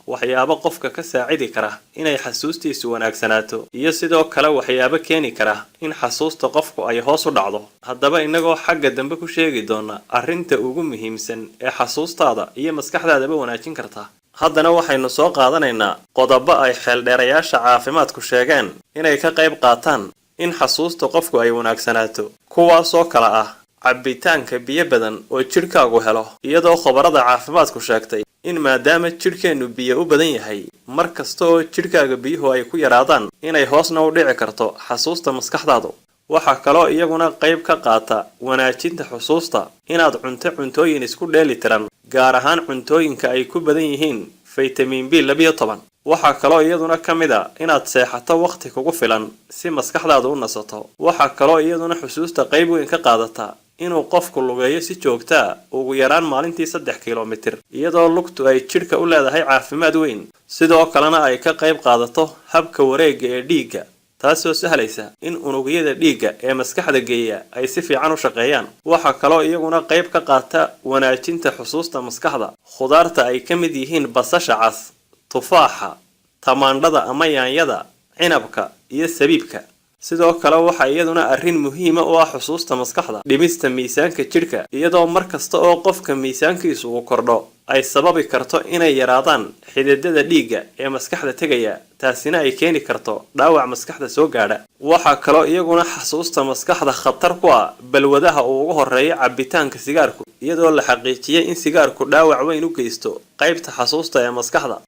Waxyaabo qofka ka saacidi kara inay xasuustiisu wanaagsanaato iyo sidoo kale waxyaabo keeni kara in xasuusta qofku ay hoos u dhacdo. Haddaba, innagoo xagga dambe ku sheegi doona arrinta ugu muhiimsan ee xasuustaada iyo maskaxdaadaba wanaajin karta, haddana waxaynu soo qaadanaynaa qodobo ay xeeldheerayaasha caafimaadku sheegeen inay ka qayb qaataan in xasuusta qofku ay wanaagsanaato, kuwaasoo kala ah cabbitaanka biyo badan oo jidhkaagu helo, iyadoo khubarada caafimaadku sheegtay in maadaama jidhkeennu biyo u badan yahay, mar kasta oo jidhkaaga biyuhu ay ku yaraadaan inay hoosna u dhici karto xasuusta maskaxdaadu. Waxaa kaloo iyaguna qayb ka qaata wanaajinta xusuusta inaad cunto cuntooyin isku dheeli tiran, gaar ahaan cuntooyinka ay ku badan yihiin faytamiin B12. Waxaa kaloo iyaduna ka mid a inaad seexato wakhti kugu filan si maskaxdaadu u nasato. Waxaa kaloo iyaduna xusuusta qayb weyn ka qaadata inuu qofku lugeeyo si joogtaa, ugu yaraan maalintii 3 kilomitir, iyadoo lugtu ay jidhka u leedahay caafimaad weyn, sidoo kalena ay ka qayb qaadato habka wareegga ee dhiigga, taasoo sahlaysa in unugyada dhiigga ee maskaxda geeya ay si fiican u shaqeeyaan. Waxaa kaloo iyaguna qayb ka qaata wanaajinta xusuusta maskaxda khudaarta ay ka mid yihiin basasha cas, tufaaxa, tamaandhada ama yaanyada, cinabka iyo sabiibka. Sidoo kale waxaa iyaduna arrin muhiima u ah xusuusta maskaxda dhimista miisaanka jidhka, iyadoo mar kasta oo qofka miisaankiisu uu kordho ay sababi karto inay yaraadaan xididada dhiigga ee maskaxda tegaya, taasina ay keeni karto dhaawac maskaxda soo gaadha. Waxaa kaloo iyaguna xasuusta maskaxda khatar ku ah balwadaha uu ugu horeeyo cabbitaanka sigaarku, iyadoo la xaqiijiyey in sigaarku dhaawac weyn u geysto qaybta xasuusta ee maskaxda.